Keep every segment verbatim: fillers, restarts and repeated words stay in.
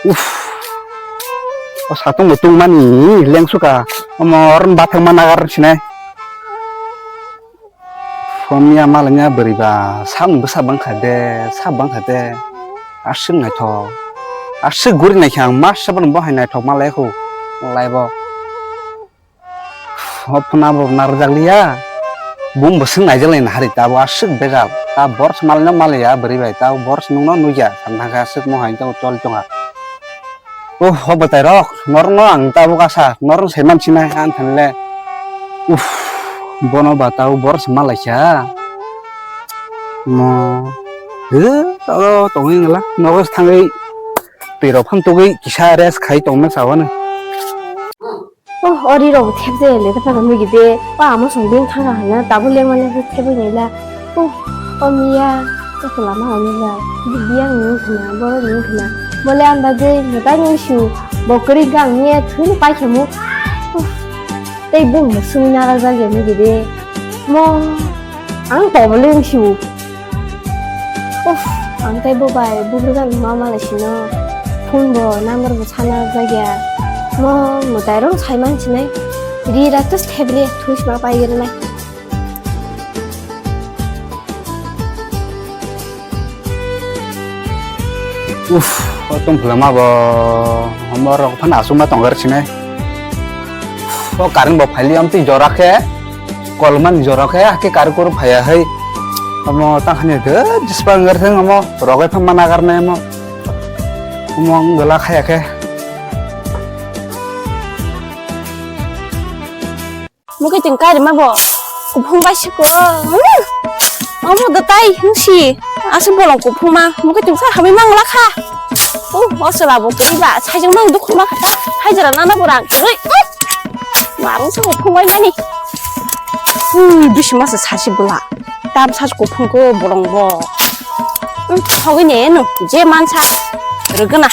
Uff. O satung bo tungmani lengsuka. Omo oroni bathang ma nagar sinai. Phone ya malanya bwrwi ba, samung bwsa bangkha de, sa bangkha de. Aswk naithok. Aswk guri naikha ang, ma sabon bo hai naithok malai khu. Laibo. O phone bo narwkjakliya. Bumbo swng naijaklai na hari tabo aswk bejal. Ta bor se malai no malaya bwrwi bai, ta bor se nungno nukya. Santhangkhe aswk mo hai tong chol tonga. Oh, o bwtairok, norokno ang tabuk asa, norokno saiman sinai, ang thanle. Uff, bono ba tabuk bor se malaikha. Mo, he, oro tongwi ngala, nogo thangwi, twirok phang tugwi kisa rest khai tongma sawano. Oh, o ri rok bo thep jaya le, ta pha nugi de, o amo song beng thang kha hana, tabuk lengma lengma thep bai nai la. Oh, o miya, o kwlama ani la, biyang ni wngkha na, borok ni wngkha na. Bole ang bagwi mwtai ni wngsiu, bo kwrwi gang ni thwi ni pai khe mu. Oh, tei bung bo swngwi nara jak ya nugi de. Mo, ang tong bo le wngsiu. Uff, ang tei bo bai bugrwkjak ma malai sino. Phone bo number bo sana jak ya. Mo mwtai rok sai man sinai. Ri rak tos thebli thus ma pai gir nai. Uff, o tong phwlama bo. Omo rok phano aswk ma tong gar sinai. O current bo phaili amtwi jora khe. Kolman jora khe hake kar kur phaya hai. Omo tang hani de jispa ngar thang omo rogai pha mana gar nai omo. Omo ngala khaya khe. Mukhe ting kari ma bo. Kuphung bai siko. Omo da tai hungsi. Asu bolong kuphung ma. Mukhe ting sa hawi mangla kha. Oh, osala bo kiri ba. Sajang mang dukhu ma kha ta. Hajra nana borang. Ui. Marung sa kuphung bai mani. Ui, bisi masa sasi bula. Tam sas kuphung ko bolong bo. Hogini eno je mansa. Rugana.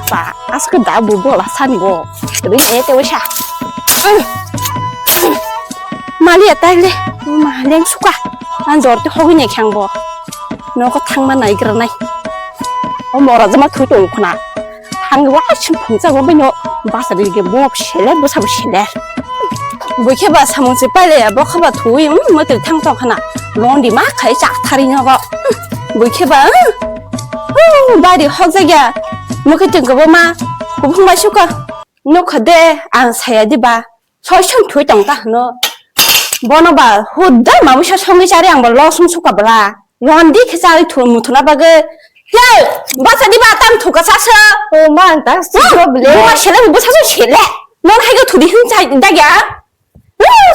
Ba, asko da bu bola sani bo. Rugini te wasa. Mali atai le. Maleng suka. An jor te hogini khang bo. Noko thangma nai granai. O mora jama thui tong khna. Thang wa chim phung cha go bino. Basa ri ge bo sele bo sabo sele. Bui khe ba samung se paile ya, bo kha ba thui, um, matri thang tong khana. Londi ma khai chak thari no go. Bui khe ba, uh, uh, bari hok jagya. Mukhe teng go ma, kubung bai suka. No khade, ang saya di ba. Soi song thui tong ta no. Bono ba, hudda mamusa songi chari ang ba lo sung suka bla. Londi khe chari thu muthuna bagwi. Yai, basa di ba tam thuka sasa. O ma ang ta sibro ble. Buma sele, busa so sele. Non hai go thudi hin chai dagya.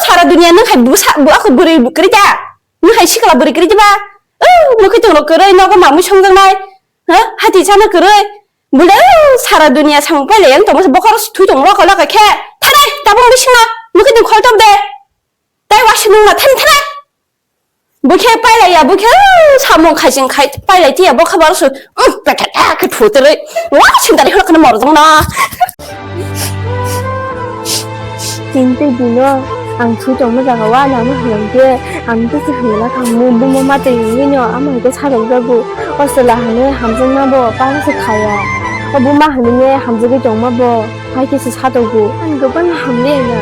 Sara dunia nung hai busa, bu aku buri bukri da. Nung hai sikala buri kri ba. Mukhi tong ro kwrwi nogo mamu song jang nai. Ha? Hati chana kwrwi. Bule sara dunia samung paile yang tong bokor thui tong lo kala khe. Thanai, tabung bisinga. Mukhi tong khol tom de. Tai wasi nung na than thanai. Bukhe pailaiya, bukhe, uh, samung khaising khai pailai tiya, bo khabar su, uh, pekhe, eh, khe thutere, wa, singtari holo khana morjong na. Tintei dino, ang thui tongma jaga wa, nang hwnam khe, ang tei se hwnla kha, mu, bumo ma tei wngwi no, ama hwnkhe sa rok jago, o chwla hwnwi hamjakma bo, para se khaya, o buma hwnwi ne hamjagwi tongma bo, hai khe se sa togo, ang goban hamle na.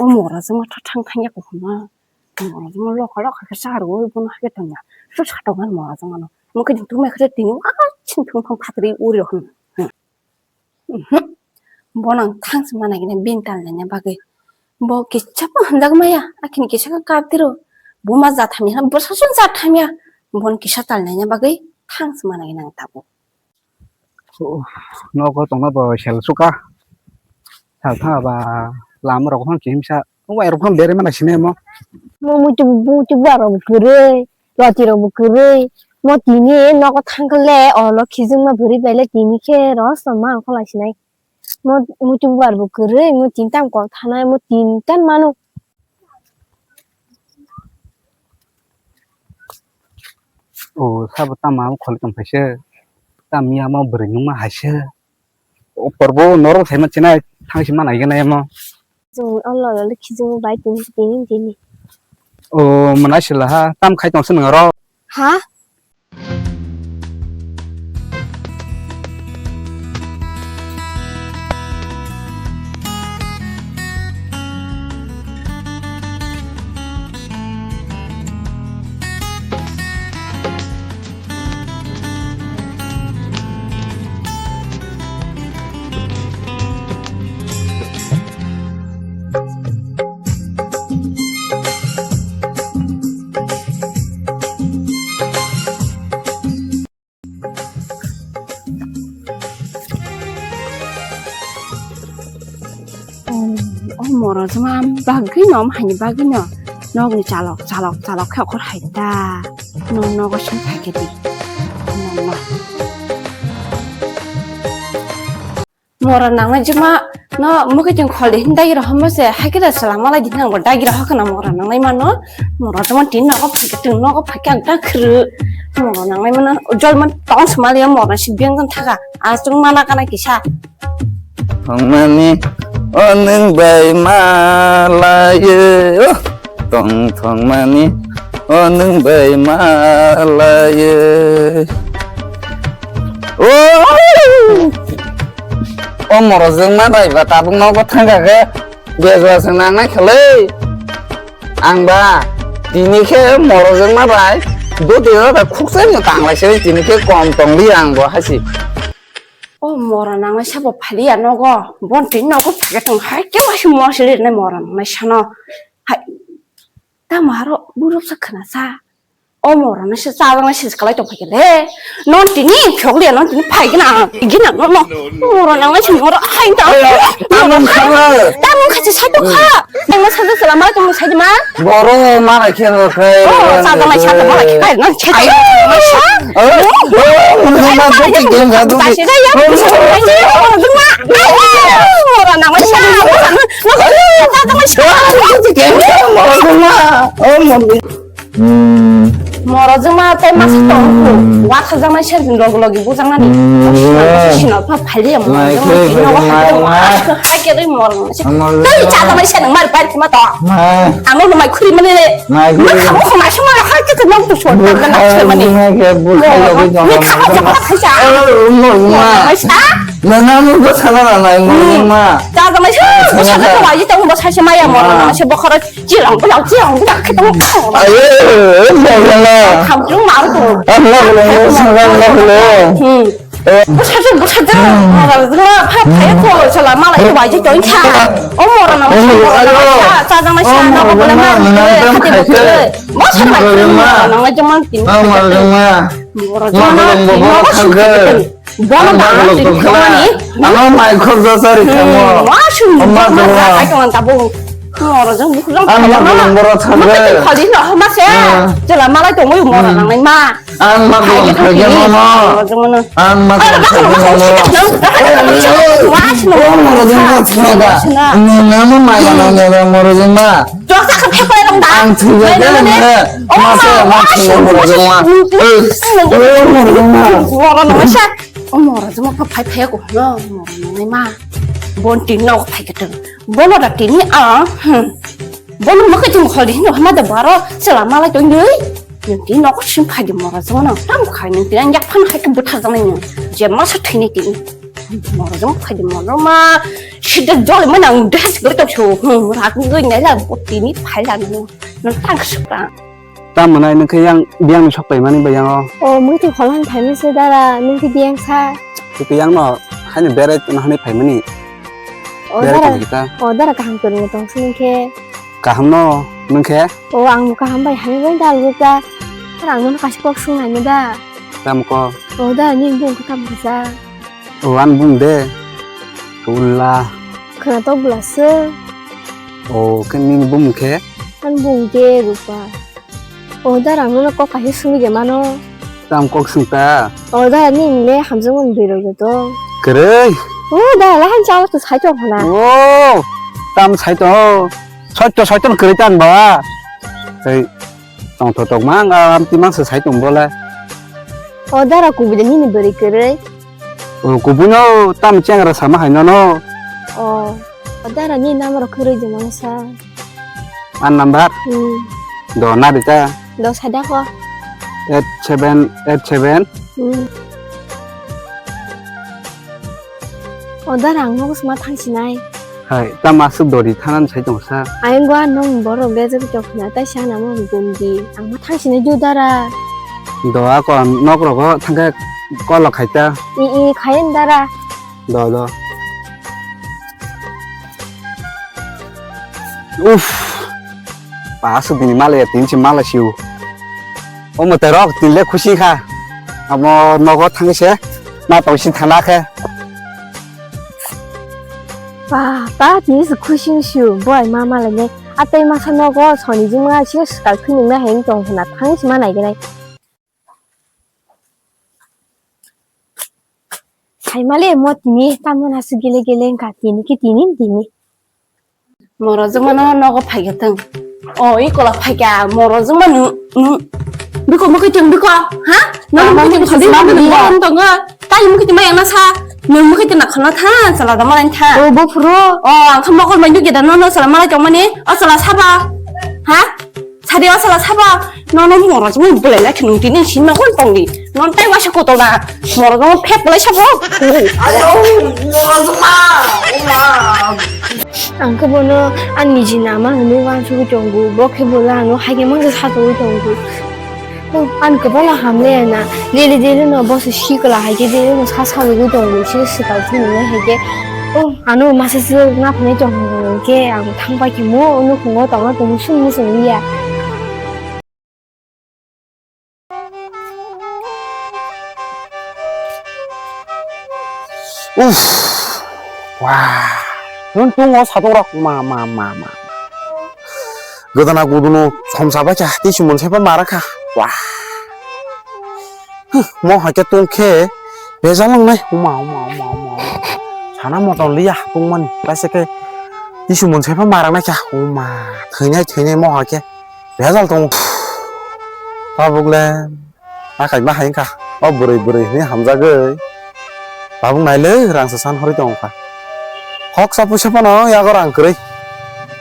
O mora jwma tha thang thang ya kuhuma. Mora jwma lokha lokha khe sa rwui bono hakhe tongya. Su satok nang mora jwma no. Mukhe jwng tungma khe tini wa chini thung thang phatri uri rok hwn. Bono ang thang se mana gina bin tal nanya bagwi. Bo kisa bo hamjak maya. Akhini kisa khe kap tiro. Buma jat hamya. Bwsa song jat hamya. Bono kisa tal nanya bagwi thang se mana gina ang tabuk. Nogo tongma bo sel suka. Sal thanga ba lama rok phano chihimsa. Wai rok phano berwi mana sini mo. Mo muitu muitu ba rok kwrwi, loti rok bo kwrwi. Mo tini nogo thangkhle olo khijima bwrwi baile tini khe ros ma ang kholai sinai. Mo muitu ba rok bo kwrwi, mo tini tam kok thanai, mo tini tan mano. O sabo tamo kholi tong phaise. Tamo ya mo bwrwi nungma haise. O porbo norok saima chinai thangsi mana igana yamo. Jung Allah Allah khijung bai tini tini tini. O, mwnai sila ha, tam khai tong se nang ro. Ha? O, o moro jwma bagwi no, omo haini bagwi no. Nokni chalok, chalok, chalok khe okhor hai ta. No, nogo sing phai khe di. No, no. Mora nangnai jwma no mukhe tong khol di hin dagi rohorma se, hai khe da salam malai di hin ang bo dagi rohor khna mora nangnai mano. Mora jwma tin nogo phai khe, tin nogo phai khe ang ta khru. Mora nangnai mano, jol man tong sma liya mora si beng tong thaga. Aswk mana kana kisa. Thangmani o nwng bai malaye, o tong thangmani o nwng bai malaye. O, o morojwng ma bai ba tabuk nogo thangkha khe bejwa se nangnai khalai. Ang ba tini khe morojwng ma bai doti rok khuksa no tanglai se tini khe kom tong li ang bo hasi. O mora nangnai sabo phaliya nogo, bon tini nogo phage tong hai khe wasi mo sili nai mora nangnai sano. Hai, tamo aro buruk sa khna sa. O mora nai se chajaknai se kalai tong phai le. Non tini phogli non tini phai gina, gina no no. Mora nangnai se mora hai ta. Tamo kha. Tamo kha se sai to kha. Tamo sa sa lama tamo sai ma. Boro mara khe no khai. Oh, sa da mai sa da mai khai no che. Ai. Oh, oh, oh, ma do ti gen ga do ti. Sa da ya. Mora na mai sa. No, sa da mai sa. Gen ga mo ma. Oh, mo. Hmm. Moro jwma tei masa tong ku. Hmm. Wa kha jama sen logi logi bujang nani. Hmm. Sino pa phali mo. Nai khe, nai khe. Hai ke dei moro. Amor. Tei cha jama sen mar bar ki ma to. Ma. Amo no mai khuri mani le. Nai khe. Ma kha mo ma suma ha ke to nok to short na na mani. Nai khe bu kha logi jong. Ni kha mo jong kha cha. Oh, mo ma. Mai sa. Na na mo bu sa na na mo ma. Cha jama sen. Sa na to wa ji to mo sa se ma ya mo. Ma. Se bo khara. Chirang bwlak, chirang bwlak khe tong kha. Ayo, mawlana. Khamtung ma tong. Ang mawlana, mawlana. Hmm. Bwsajwk, bwsajwk. Mawlana, ha, phai kho, sala malai waji tong kha. O mawlana, mawlana, cha jang nai sa na ko bole ma. Mawlana, mawlana. Mawlana, mawlana. Bono da ang twi thangmani. Ano mai khorja sari thangmo. Wasung ma ma ai tong ang tabung. Moro jong buku jong. Ang ma bolong boro thangre. Khali no ma se. Jela malai tong mo moro nang nai ma. Ang ma bolong thangre ma. Ang ma bolong thangre ma. Wasung. Moro jong ma thangre. Nang ma mai nang nang moro jong ma. Dosa khe phai rong da. Ang thwi ya de ne. O ma se ma thwi mo mo jong ma. Eh, mo mo jong ma. Moro no sa. O moro jong ma phai phai ko no. Moro no ma. Bon tin no phai ke tong. Bono da tini a. Hmm. Bono ma ke tong khol di no ma da baro. Sela malai tong dei. Nung tin no ko sim phai di moro jong ma. Tam khai nung tin yak phan khai ke butha jong ni. Je ma sa thini tin. Moro jong phai di moro ma. Sida jol ma nang de has gor to so. Hmm, rak ni goi nai la bo tini phai la no. Nang tang sukra. Tam manai nung khe yang biang ni sok pai mani ba yang o. O mui tu kholan phai mi se dara nung khe biang sa. Tu yang no hani berai tu hani phai mani. O berai dara. Tu kita. O dara kaham kori tong si nung khe. Kaham no nung khe. O ang kaham bai hani bai dal gita. Rang no kasi kok sung hani da. Tam ko. O da ni bung ka tam ka sa. O an bung de. Ulla. Khana to bula se. O ke ni bung khe. An bung de rupa. O da rang no kok kahi sung je mano. Tam kok sung ta. O da ni le hamjung un biro ge to. Kere. O da la han chao to sai to hana. O tam sai to. Soi to soi to kere tan ba. Tei. Tongthok tongma ang amtwi mangsa sai tong bole. O dara kubui de nini bwrwi kwrwi. O kubui no tam chengra sama hai nono. O, o dara ni number kwrwi de mangsa. An number? Hmm. Do na rita. Do sada ko. Eight seven eight seven. Hmm. O dara ang nogo sma thangsinai. Hai, ta masuk dori thanan sai tong sa. Ayang gua nong borok bejak tok khna tai sana mo bundi. Ang ma thangsinai ju dara. Do ako nok rogo thangke kolo khaita. I i khayen dara. Do do. Uff. Pasu dini male ya tin si male siu. O mote rok tin le khusi kha. Amo nogo thangse ma tongsi thana khe. Ba, ta tini si khusi siu boy ma male ne. Atei masa nogo soni jima si skal phini na heng tong khna thangsi ma nai gre. Saimale mo tini tamno nasu gele gele wngkha tini ki tini tini. Moro jwngmano nogo phaikha thung. O i kola phaikha moro jwngmano nu. Biko mukhi tong biko ha? No mukhi tong khadi mukhi tong tongo. Tai mukhi tong bayang na sa. No mukhi tong khana tha sala da maran tha. O bo phuro. O ang kha mokol mai nugi da no no sala malai tong mani. O sala saba. Ha? Sadi o sala saba, nono moro jwng belai na khe nung tini sinma gon tongdi. Non tai waisa kotol na. Moro jwng phek belai sabo. Ayo, moro jwng ma. Oma. Ang khe bono ani niji nama hwnwi wansugwi tongo. Bo khe bola ano haikhe mangsa satogwi tongo. Oh, ani kwbala hamle na. Daily daily no boso sikla haikhe daily no sa salugwi tongo. Sini swkang phunuknai haikhe. Oh, ano masa se na phunai tong hwnkhe ang thang pai khe mo nukhungo tongna tong sung muchung ya. Uff. Wah. Nun tungo satung rok ma ma ma ma. Godana guduno somsa bacha tisu mun sepa marakha. Wah. Huh, mo haikhe tungkhe bejal wngnai. Uma, uma, uma, uma, uma. Sana motor liya tungmani. Kaisa khe tisu mun sepa maraknai kha. Uma, thwinai, thwinai mo haikhe. Bejal tongo. Tabuk le. Akai ma hai wngkha. O bwrwi, bwrwi hinwi hamjagwi. Tabuk naile rang se san horwi tongkha. Khoksa puisa phano yago rang kwrwi.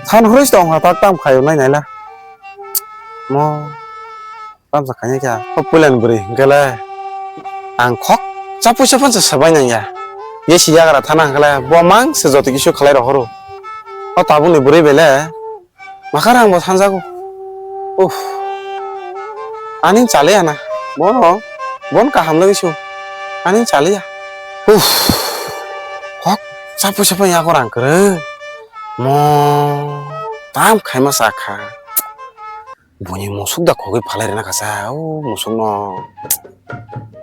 San horwi tongkha tak tam khaio nai naila. Mo. Tamsa khainai kha, o puilani bwrwi hwnkhe le ang khok chapu chapan se sabai nang ya. Ye si yagra thana hwnkhe le bo mang se joto kisu khlai rohoro. O tabukni bwrwi bai le makha rang bo sanjago. Uff. Ani chale ya na. Bono, bon kaham lagi su. Ani chale ya. Uff. Khok chapu chapan yago rang kwrwi. Mo tam khaima sakha. Buini musuk da khogwi phalai rwna kha sa, o musukno.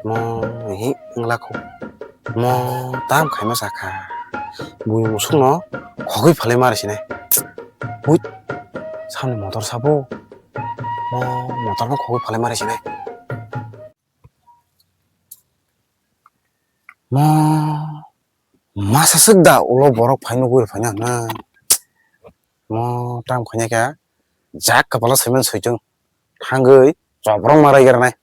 Mo, ehe, wngla kho. Mo, tam khaima sa kha. Buini musukno khogwi phalai ma rw sinai. Hui, samni motor sabo. Mo, motorno khogwi phalai ma rw sinai. Mo, masa swk da ulo borok phai nugwi rw phaina hwnwi. Mo, tam khaina kha. Jak kwpalo cement soitwng thangwi chobrong ma raigra nai.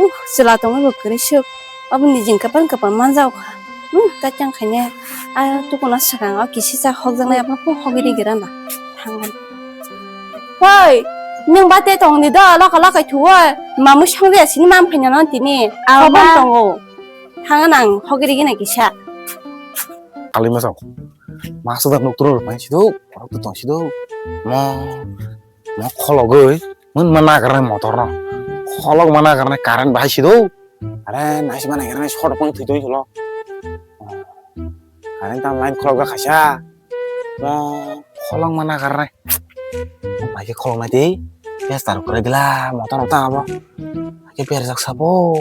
Uh, chwla tongwi bo kwrwi swk. Obo nijing kwpan kwpan manjak kha. Hmm, kachang khainai. A tukuna swkang o kisisa hokjaknai abono phung hogwi rigra na. Thangmani. Hoi, nwng ba te tongdi do, loka lokai thuwi. Mamwi songri asini mam phaina no tini. Abo Hobon ba- tongo. Thangna nang hogwi rigi na kisa. Kali ma sao. Masa da nokdro rok nai sido, borok to tong sido. Mo, mo khologoi, mun ma nagar nai motor no. Kholok ma nagar nai current bahai sido. Are, nai si ma nagar nai sodok pang thwi thwi solo. Current tam line kholok ga khaisa. Mo, kholok ma nagar nai. Bai ke kholok nai di. Yes, tar kore dila, motor no ta abo. Ke berjak sabo.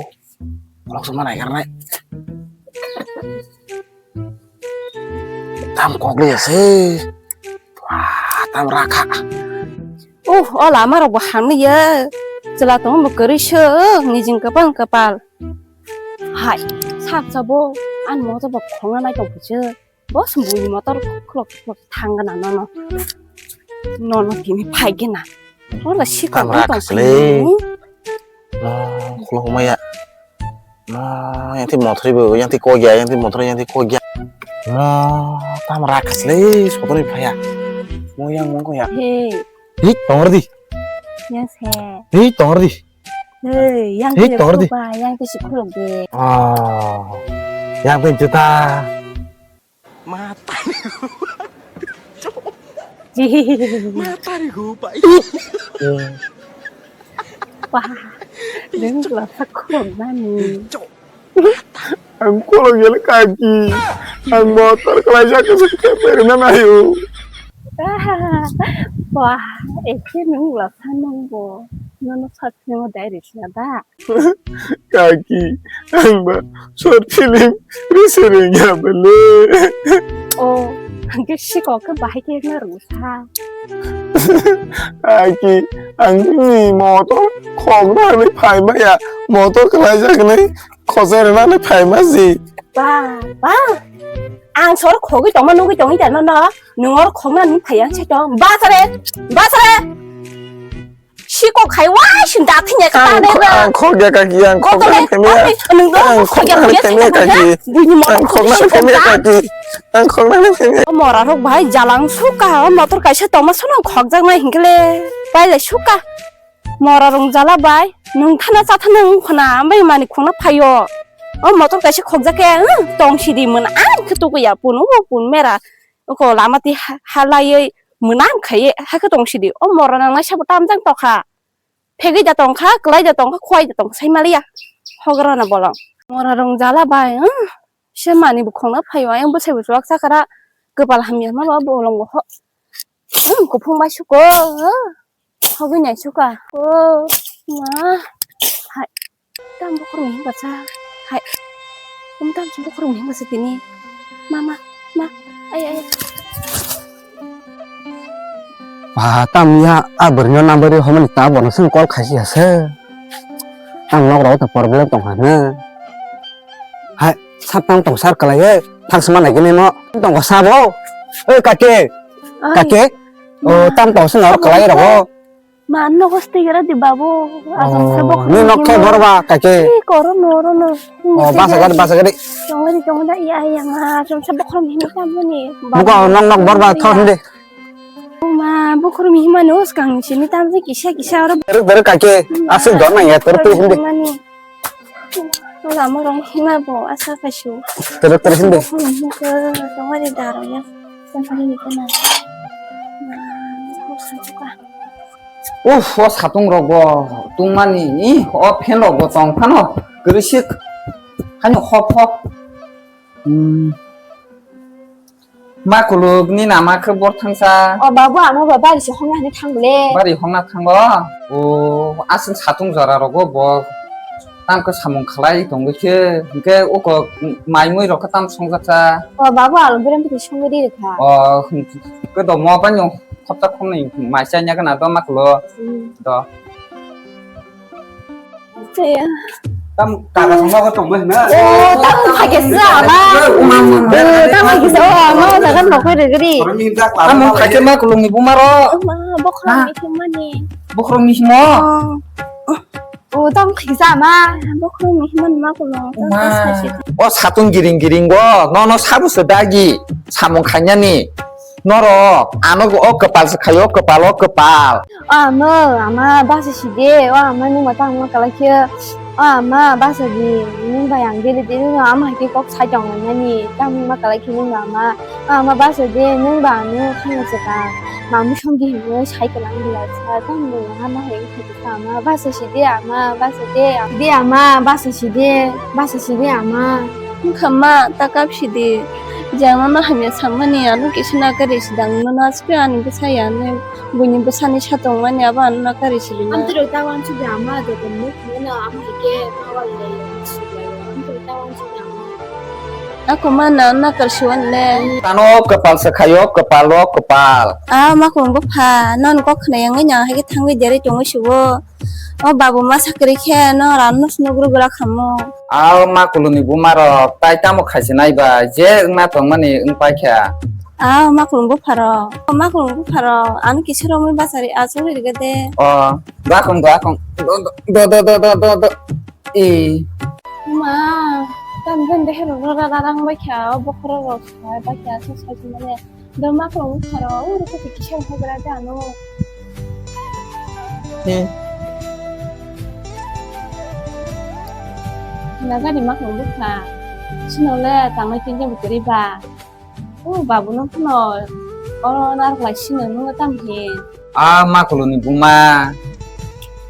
Kholok suma nai karnai. Tam kok liya se. Wah, tam rakha. Uh, o lama rok bo hamliya. Chwla tong bo kwrwi se, nijing kapal kapal. Hai, sap sabo, an mo to bo khongna nai tong se. Boss bui motor khulok khulok thang gana nono. Nono tini phai gana. Wala si Kam kok rak tong asli. Sini. Mo khulok maya. Mo yang ti motor ibu, yang ti kogya, yang ti motor, yang ti kogya. Mo tam rak asli, sotoni phaya. Mo yang mo ya. Hey, Hei, tongor di. Yang se. Hei, tongor di. Hei, yang Hei, tongor di. Yang te sikhulok de. Ah, yang te juta. Mata. Mata ri go pai. Wah, deng gula sakhulok nani. Ang kolok yel kaki. Ang motor kelaisa kesa kepeng na nayo. Wah, eke nung gula sanong bo. Nono sakhulok dai risna da. Kaki, ang ba short film risi rwngya bele. O, hwnkhe sikok khe bahai khe wngna rwngsa. Kaki, ang ni motor khokna hwnwi phai maya, motor kwlaijak hwnwi khosai rwna hwnwi phai ma si. Ba, ba, ang sor khogwi tongma nugwi tongwi tongma no, nwng or khokna hwnwi phai ang se tong. Ba sare, ba sare. Sikok hai waising da thwngya kha ta de. Ang khokya kaki, ang khoknani phemya. Ang khoknani phemya kaki. Ang khoknani phemya kaki. Ang khoknani phemya. O mora rok bai jalang suka, o motor kaisa tongma sono khokjaknai hinkhe le. Bai le suka. Mora rong jala bai. Nwng thana cha thana wng khna, ambai mani khungna phaio. O motor kaisa khokjak khe, tong sidi mwn ang khe tukuya pun, o pun mera. Oko lama ti ha-, halaiwi mwnang khaiwi hakhe tong sidi. O mora nang naisa bo tamjak tokha. Phegwi da tongkha, kwlai da tongkha, khwai da tongkha, sai maliya. Hogra na bolong. Mora rong jala bai, hmm. Se mani bukhong na phaio, ayang bwsai bo chuwak sakara. Kwpal hamya ma ba bolong bo ho. Hmm, kuphung bai suko. Hogwi nai suka. O, ma. Hai. Tam bokhorok ni hinba sa. Hai. Um tam si bokhorok ni hinba sa tini. Ma, ma, ma. Ai, ai. Ba, tam ya, a bwrwino number ri homani ta bono song call khaisi ya se. Ang nok rok ta problem tong ha na. Hai, sar tam tong sar kalai e. Thang sima nai gini mo. Tong ko sabo. Oi, kake. Ai. Kake. O, tam tong sing aro kalai rogo. Ma, nogo stay gara di babu. Asam Oh, sabo ni nok khe borba kake. Ih, koro no, ro no. Oh, basa gari, basa gari. Chongo di, chongo da, iya, iya, ma, asam sabo khom hini tamani. Buka nok nok borba thon de. Ma, bukhrum himani uskang sini tamje kisa, kisa aro. Beru, beru kake. Asik don na ya, beru tu hindi. Mani. Lama rong hima bo asa kaisu. Terus, terus, hindi. Bukhrum himke tongari daro ya. Tongari ni kena. Uf, o satung rok bo tungmani, ih, o fan rok bo tong phano, kwrwi sik, haino hop hop. Hmm. Ma kuluk ni nama khe bor thangsa. O babu, ama ba bari se hongna hwnwi thang bole. Bari hongna thango. O, aswk satung jora rogo bo. Tam khe samung khlai tongwi khe, hwnkhe uko mai mui rok khe tam songjaksa. O babu, along berem twi songwi ri kha. O, hwnkhe do mo bani khopta khomni mai chanya gana do ma kulo. Hmm. Do. Tam kaka songma ko tongbai na. O, tam phai khe sa ma. O, tam phai khe sa, o, ma, o jaga nok phai rwgri. Tam phai khe ma kulungni buma ro. Ma, bokhorok ni himani. Bokhorok ni himo. O, tam phai khe sa ma. Bokhorok ni himani ma kulung. Ma. O satung giring giring go. No, no, sabu se dagi. Samung khanyani. Norok, ano o kwpal se khaio, kwpal o kwpal. O ama, ama basa sidi, o ama nung mata ama kalai khe, o ama basa di, nung bai ang dili dili no ama hai khe kok sai tong nani, tang ma kalai khe nung ama, o ama basa di, nung ba ano khana se ka, mamu song di hinwi sai kwlang bila sa, tang nung ama hai khe. Ama basa sidi ama basa de. Sidi ama basa sidi basa sidi ama. Wngkha ma ta kap sidi. Jang nono hamya sammani ano kisa nakari sidang nono aswk ani bwsa ya ne buini bwsani satong mani abo ano nakari sidi ma. Amtwrwi ta wansuk ya ama joto nuk mano ama hike ma wal lai suk lai amtwrwi ta wansuk ya ama. Ako ma na nakar siwan le. Tano kwpal se khayo, kwpal o kwpal. Ah, ma kung bupha, non kok khna yang nang hai thangwi deri tongwi siwo. O babu ma sakri khe no ran no sno gru gra khamo. Ah, ma kuluni buma rok tai tamo khaisi nai ba, je wngna tongmani wng pai kha. Ah, ma kung bupha rok, ma kung bupha rok, ani kisa romwi basari asugri rige de. O, da kung, da kung. Do, do, do. E. Ma, tam jan de hero rora rarang bai kha, o bokhoro rok sai bai kha, so sai mane. Do ma ko pharo, o ro ko kisa hogra da no. Nagari makhung bwkha. Sinole tangnai tini bo kwrwi ba. O babu no phano oro narwklai sino nungo tam hin. A makuluni buma.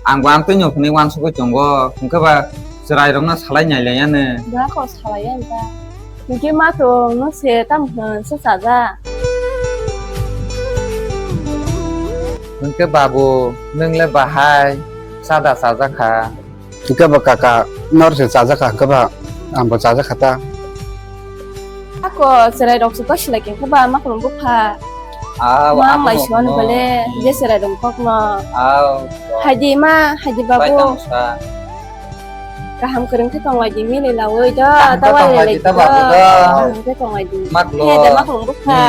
Ang bo amtwi no phunwi wansugwi tongo. Hwnkhe ba chwrai rokno salai nai lai yani. Ba ko salai yani ba. Hwnkhe ma to no se tam hin se chaja. Hwnkhe babu nwng le bahai sada chajakha. Hwnkhe ba kaka nor se chajakha hwnkhe ba ang bo chajakha ta. Ako chwrai rok se kosila khe ba makulung bupha. Aw, mang lai suan bole je chwrai rok kok no. Aw. Haidi ma, haidi babu. Kaham kwrwng khe tong lai di mili lawi do, tawai lai lai di. Kaham khe tong lai di. He de makulung bupha.